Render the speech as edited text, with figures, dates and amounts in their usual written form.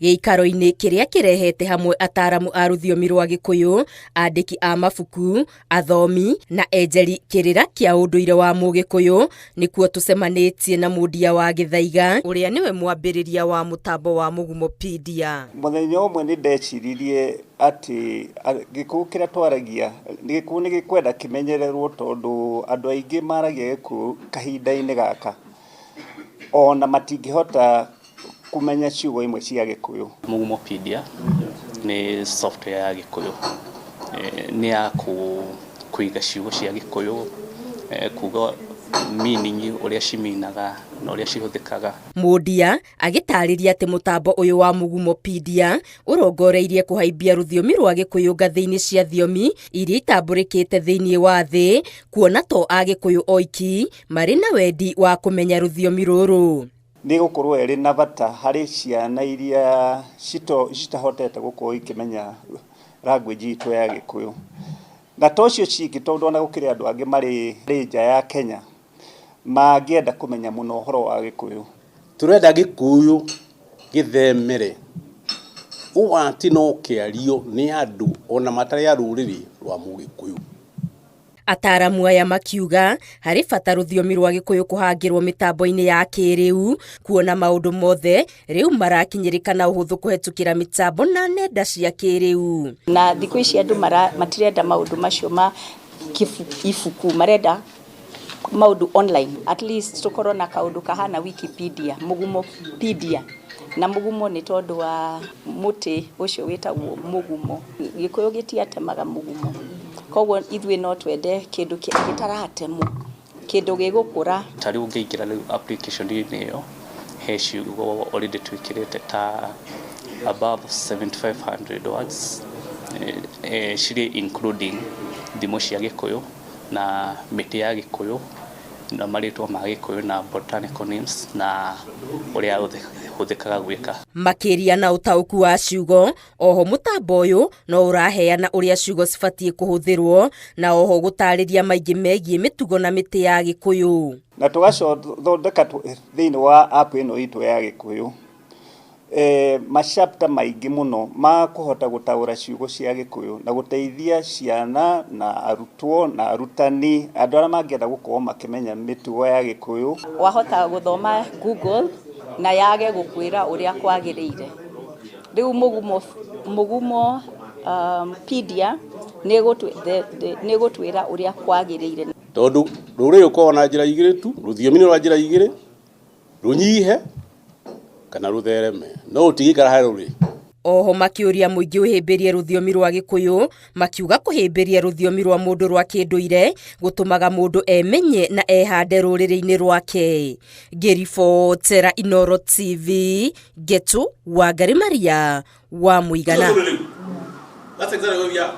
Gĩikaro-inĩ kĩrĩa kĩrehete hamwe ataramu a rũthiomi rwa Gĩkũyũ, andĩki a mabuku, athomi na enjeri kĩrĩra kĩa ũndũire wa Mũgĩkũyũ, nĩkuo tũcemanĩtie na Mundia wa Gĩthaiga ũrĩa nĩwe mwambĩrĩria wa mũtambo wa Mũgumopedia. Mũthenya ũmwe nĩ ndeciririe atĩ Gĩkũyũ kĩrĩa twaragia, Gĩkũyũ nĩ gĩkwenda kĩmenyererwo tondũ andũ aingĩ maragia Gĩkũyũ kahinda-inĩ gaka ona matingĩhota kũmenya ciugo imwe cia Gĩkũyũ. Mũgumopedia nĩ software ya Gĩkũyũ, nĩ ya kũiga ciugo cia Gĩkũyũ, kuga meaning ũrĩa ciminaga na ũrĩa cihũthĩkaga. Mundia agĩtarĩria atĩ mũtambo ũyũ wa Mũgumopedia ũrongoreirie kũhaimbia rũthiomi rwa Gĩkũyũ ngathĩ-inĩ cia thiomi iria itambũrĩkĩte thĩinĩ wa thĩ, kuona to Agĩkũyũ oiki marĩ na wendi wa kũmenya rũthiomi rũrũ. Nĩ gũkorwo ĩrĩ na bata harĩ ciana iria citahotete gũkorwo ikĩmenya language itũ ya Gĩkũyũ. Na to cio ciki tondũ ona gũkĩrĩ andũ angĩ marĩ nja ya Kenya mangĩenda kũmenya mũno ũhoro wa Gĩkũyũ. Tũrenda Gĩkũyũ gĩthemere ũũ atĩ no kĩario nĩ andũ ona matarĩ a rũrĩrĩ rwa Mũgĩkũyũ. Ataramu aya makiuga harĩ bata rũthiomi rwa Gĩkũyũ kũhangĩrwo mĩtambo-inĩ ya kĩrĩu, kuona maũndũ mothe rĩu marakinyĩrĩka na ũhũthũ kũhetũkĩra mĩtambo na nenda cia kĩrĩu. Na thikũ ici andũ matirenda maũndũ macio ma ibuku, marenda maũndũ online. At least tũkorwo na kaũndũ kahana Wikipedia, Mũgumopedia. Na mũgumo nĩ tondũ wa mũtĩ ũcio wĩtagwo mũgumo. Gĩkũyũ gĩtiatemaga mũgumo. Koguo ithuĩ no twende kĩndũ gĩtaratemwo, kĩndũ gĩgũkũra. Ta rĩu ũngĩingĩra rĩu application-inĩ ĩyo, he ciugo already twĩkĩrĩte ta above 7500 words, cirĩ including thimo cia Gĩkũyũ na mĩtĩ ya Gĩkũyũ na marĩtwa ma Gĩkũyũ na botanical names na ũrĩa hũthĩkaga gwĩka. Makĩria na ũtaũku wa ciugo, oho mũtambo ũyũ no ũraheana ũrĩa ciugo cibatiĩ kũhũthĩrwo na oho gũtarĩria maingĩ megiĩ mĩtugo na mĩtĩ ya Gĩkũyũ. Na tũgathondeka thĩinĩ wa app ĩno itũ ya Gĩkũyũ machapter maingĩ mũno ma kũhota gũtaũra ciugo cia Gĩkũyũ na gũteithia ciana na arutwo na arutani andũ arĩa mangĩenda gũkorwo makĩmenya mĩtugo ya Gĩkũyũ. Wahota gũthoma Google na yage gũkwĩra ũrĩa kwagĩrĩire. Rĩu Mũgumo pedia nĩ gũtwĩra ũrĩa kwagĩrĩire. Tondũ rũrĩrĩ rũkoragwo na njĩra igĩrĩ tu, rũthiomi nĩ rwa njĩra igĩrĩ, rũnyihe kana rũthereme, no rũtingĩikara harĩa rũrĩ. Oho makĩũria mũingĩ ũhĩmbĩrie rũthiomi rwa Gĩkũyũ, makiuga kũhĩmbĩria rũthiomi rwa mũndũ rwa kĩndũire gũtũmaga mũndũ emenye na ehande rũrĩrĩ-inĩ rwake. Ngĩribotera Inooro TV, Ngetu Wangari Maria wa Mũigana. That's exactly where we are.